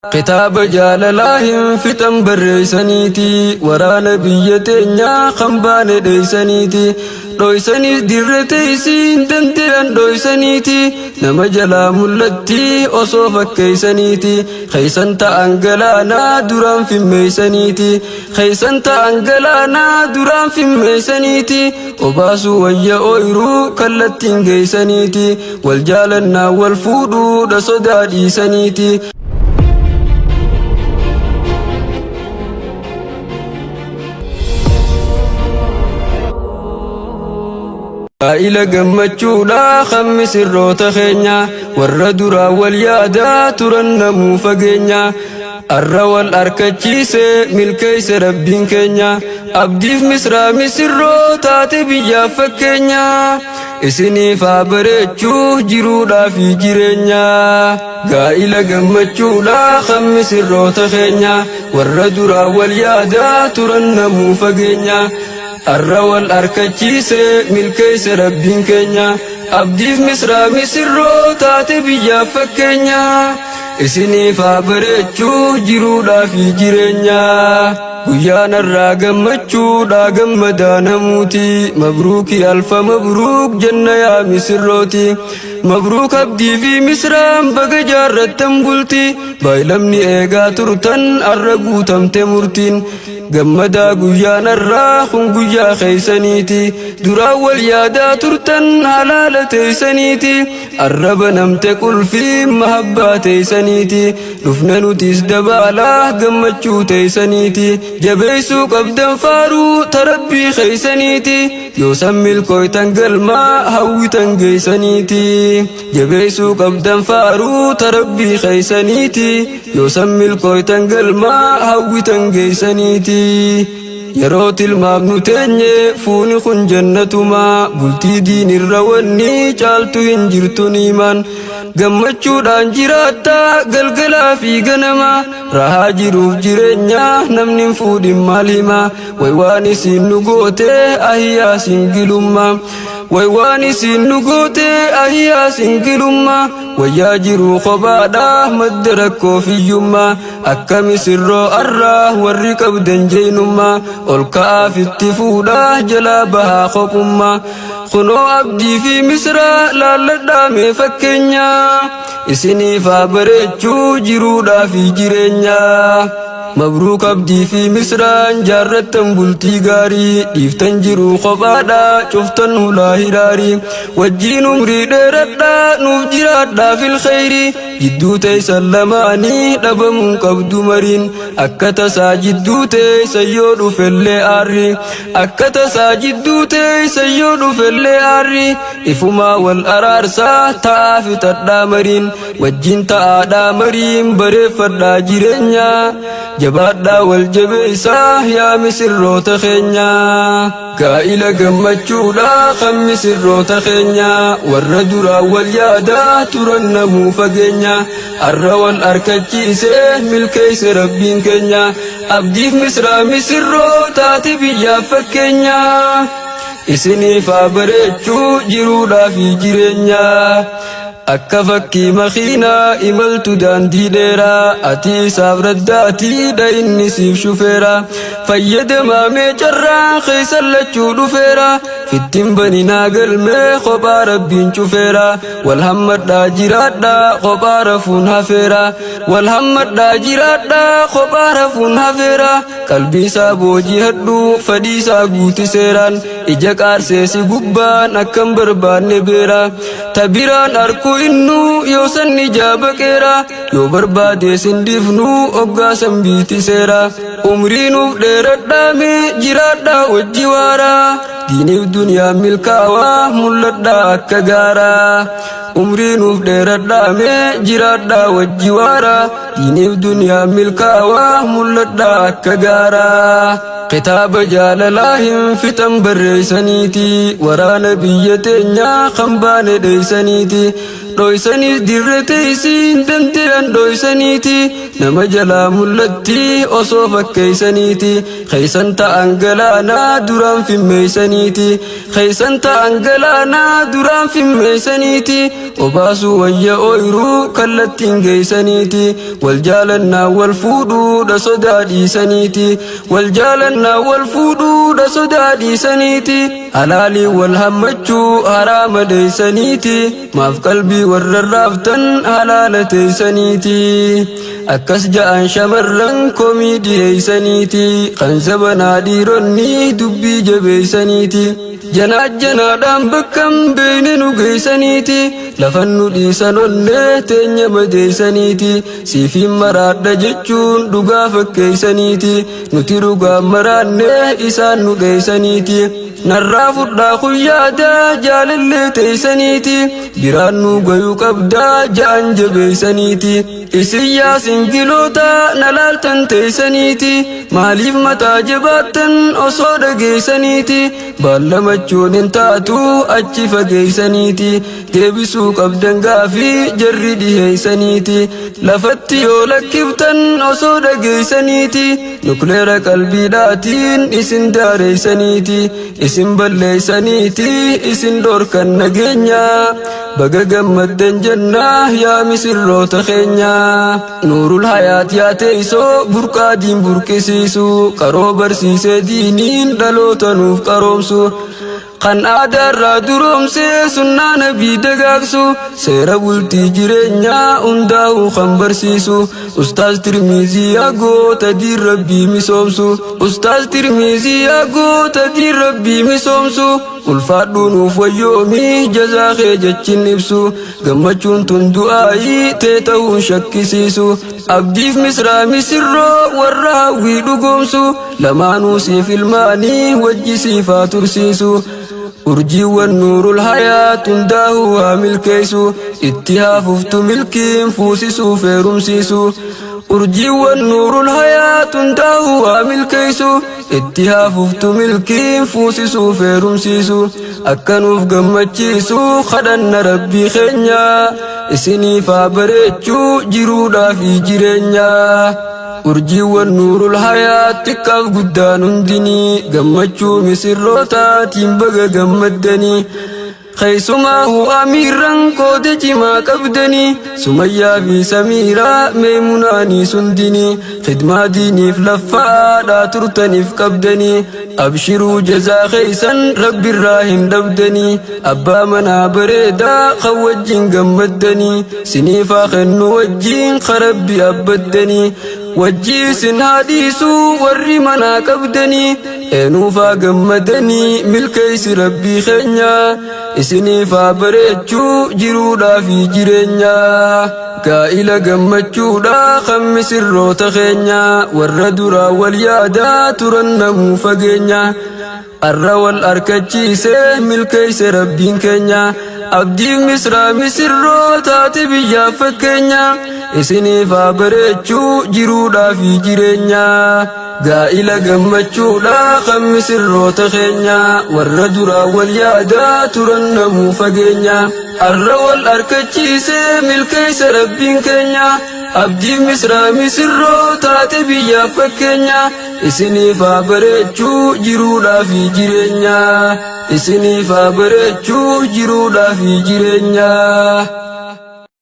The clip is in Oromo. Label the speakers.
Speaker 1: Kitaaba jaalalaa hin fixan barreeysaniiti waraana biyya teenyaa kan baane dheeysaniiti dhoysaniis dirre teeysiin dande'an dhoysaniiti nama jalaa mul'atti osoo fakkeeysaniiti keeysan ta'an galaanaa duraan fimmeeysaniiti keeysan ta'an galaanaa duraan fimmeeysaniiti obaasuu wayya ooyruu kallattiin geeysaniiti wal jaalannaa wal fuudhuudha sodaa dhiisaniiti. Gaa'ila gammachuudha kan misirroota keenya warra duraa wal yaadaa turan namuu fageenya arra wal arkachiise milkeeyse rabbiin keenya abdiif misraa misirroo taate biyyaaf fakkeenya isiniif haa bareechuu jiruudhaa fi jireenya. Gaa'ila gammachuudha kan misirroota keenya warra duraa wal yaadaa turan namuu fageenya arra wal arkachiise milkeeyse rabbiin keenya abdiif misraa misirroo taate biyyaaf fakkeenya isiniif haa bareechuu jiruudhaa fi jireenya. Guyyaan har'aa gammachuudha gammadaa namuuti mabruuki alfa mabruuk jenna yaa misirrooti mabruuk abdii fi misraan baga jaarrattan bulti baay'lamni eegaa turtan arra guutamte murtiin gammadaa guyyaan har'aa kun guyyaa keeysaniiti duraan wal yaadaa turtan halaala teeysaniiti arraba namte qulfii mahabbaa teeysaniiti dhufne nutis dabaalaa gammachuu teeysaniiti jabeeysuu qabdan faaruu tarabbii keeysaniiti yoo san milkooytan galmaa hawwitan geeysaniiti jabeeysuu qabdan faaruu tarabbii keeysaniiti yoo san milkooytan galmaa hawwitan geeysaniiti. Yeroo tilmaamnu teenye fuuni kun jannatumaa bultii diinirra wanni caaltu hin jirtu niimaan gammachuudhaan jiraatta galgalaa fi ganama rahaa jiruuf jireenya namni hin fuudhin maal hima way waan isiin nu goote ahiyyaa singilummaa way waan isiin nu goote ahiyyaa singilummaa wayyaa jiruu kophaadha madda rakkoo fiyyummaa akka misirroo arraa warri qabdan jeenummaa ol ka'aaf itti fuudhaa jalaa bahaa kophummaa kunoo abdii fi misraa laalladhaa mee fakkeenya isiniif haa bareechuu jiruudhaa fi jireenya. Mabruuk abdii fi misraan jaarrattan bultii gaarii dhiiftan jiruu kophaadha cuftan hulaa hiraarii wajjiin umrii dheeradhaa nuuf jiraadhaa fil khayrii jidduu teessan lamaanii dhabamuun qabdu mariin akka tasaa jidduu teessan yoo dhufellee aarri akka tasaa jidduu teessan yoo dhufellee aarri ifumaa wal araarsaa ta'aa fixadhaa mariin wajjin ta'aadhaa mariin bareeffadhaa jireenya jabaadhaa wal jabeessaa yaa misirroota keenya. Gaa'ila gammachuudha kan misirroota keenya warra duraa wal yaadaa turan namuu fageenya arra wal arkachiise milkeeyse rabbiin keenya abdiif misraa misirroo taate biyyaaf fakkeenya isiniif haa bareechuu jiruudhaa fi jireenya. Akka fakkii makiinaa imaltu daandii dheeraa ati isaaf raddaatiidha inni siif shufeera fayyadamaa mee carraa keessa lachuu dhufeera fittin baninaa galmee kophaa rabbiin cufeera wal hammadhaa jiraadhaa kophaa rafuun hafeera wal hammadhaa jiraadhaa kophaa rafuun hafeera qalbii isaa boojihadhu fedhii isaa guutiseeraan ija qaarseesi gubbaan akkam barbaanne beera tabiraan arkuu innuu yoo sanni jaabaqeera yoo barbaade sindifnu oggaa sanbiitiseera umrii nuuf dheeradhaame jiraadhaa wajji waaraa diiniif duniyaa milkaawaa mul'adhaa akka gaaraa umrii nuuf dheeradhaame jiraadhaa wajji waaraa diiniif duniyaa milkaawaa mul'adhaa akka gaaraa. Kitaaba jaalalaa hin fixan barreeysaniiti waraana biyya teenyaa kan baane dheeysaniiti. Dhoysaniis dirre teeysiin dandeyan dhoysaniiti nama jalaa mul'atti osoo fakkeeysaniiti keeysan ta'an galaanaa duraan fimmeeysaniiti keeysan ta'an galaanaa duraan fimmeeysaniiti obaasuu wayya ooyruu kallattiin geeysaniiti wal jaalannaa wal fuudhuudha sodaa dhiisaniiti wal jaalannaa wal fuudhuudha sodaa dhiisaniiti halaalii wal hammachuu haraama dheeysaniiti maaf qalbii warra raaftan halaala teeysaniiti akkas ja'an shamarran komii dhiheeysaniiti kan zabanaa dhiironni dubbii jabeeysaniiti janaajjanaadhaan bakkam beeyne nu geeysaniiti lafan nu dhiisan onnee teenya madeeysaniiti siifiin maraadha jechuun dhugaa fakkeeysaniiti nuti dhugaa maraanne isaan nu dheeysaniiti narraa fudhaa kuyyaadaa jaalallee teeysaniiti biraan nu gayuu qabdaa ja'an jabeeysaniiti isin yaa singiloota na laaltan teeysaniiti maaliif mataa jabaattan osoo dhageeysaniiti baallamachuun hin taatu achi fageeysaniiti deebisuu qabdan gaafii jarri dhiheeysaniiti lafatti yoo lakkiftan osoo dhageeysaniiti nukleera qalbiidhaatiin isin daareeysaniiti isin balleeysaniiti isin dhorkan nageenya baga gammaddan jennaa yaa misirroota keenya nuurul hayaat yaa teeysoo burqaa diin burqisiisu qaroo barsiisee diiniin dhaloota nuuf qaroomsu kan aadaarraa duroomsee sunnaa nabii dagaagsu seera bultii jireenyaa hundaa'uu kan barsiisu ustaaz Tirmiizii yaa goota diin rabbii misoomsu ustaaz Tirmiizii yaa goota diin rabbii misoomsu ulfaadhuu nuuf wayyoomii jazaa kee jechin ibsu gammachuun tun du'aayii tee ta'uun shakkisiisu abdiif misraa misirroo warra hawwii dhugoomsu lamaanuu siif ilmaanii wajji siifaa tursiisu urjiiwwan nuurul hayaat hundaa'uu haa milkeessu itti haa fuftu milkiin fuusisuu feerumsiisu urjiiwwan nuurul hayaat hundaa'uu haa milkeessu itti haa fuftu milkiin fuusisuu feerumsiisu akkanuuf gammachiisu kadhanna rabbii keenya isiniif haa bareechuu jiruudhaa fi jireenya urjiiwwan nuurul hayaat xiqqaaf guddaan hundinii gammachuu misirrootaatiin baga gammaddanii keessumaa amiirran qooda cimaa qabdanii sumayyaa fi samiiraa meemunaanii sundinii khidmaa diiniif laffaadhaa turtaniif qabdanii abshiruu jazaa keeysan rabbirraa hin dhabdanii abbaa manaa bareedaa kan wajjin gammaddanii siniifaa kennu wajjin karabbi abbaddanii wajjii isin haa dhiisuu warri manaa qabdanii eenuufaa gammadanii milkeeysi rabbii keenya isiniifaa bareechuu jiruudhaa fi jireenya gaa'ila gammachuudha kan misirroota keenya warra duraa wal yaadaa turan namuu fageenya arra wal arkachiise milkeeyse rabbiin keenya abdiif misraa misirroo taate biyyaaf fakkeenya isiniifaa bareechuu jiruudhaa fi jireenya gaa'ila gammachuudha kan misirroota keenya warra duraa wal yaadaa turan namuu fageenya arra wal arkachiise milkeeyse rabbiin keenya abdiif misraa misirroo taate biyyaaf fakkeenya isiniifaa bareechuu jiruudhaa fi jireenya isiniifaa bareechuu jiruudhaa fi jireenya.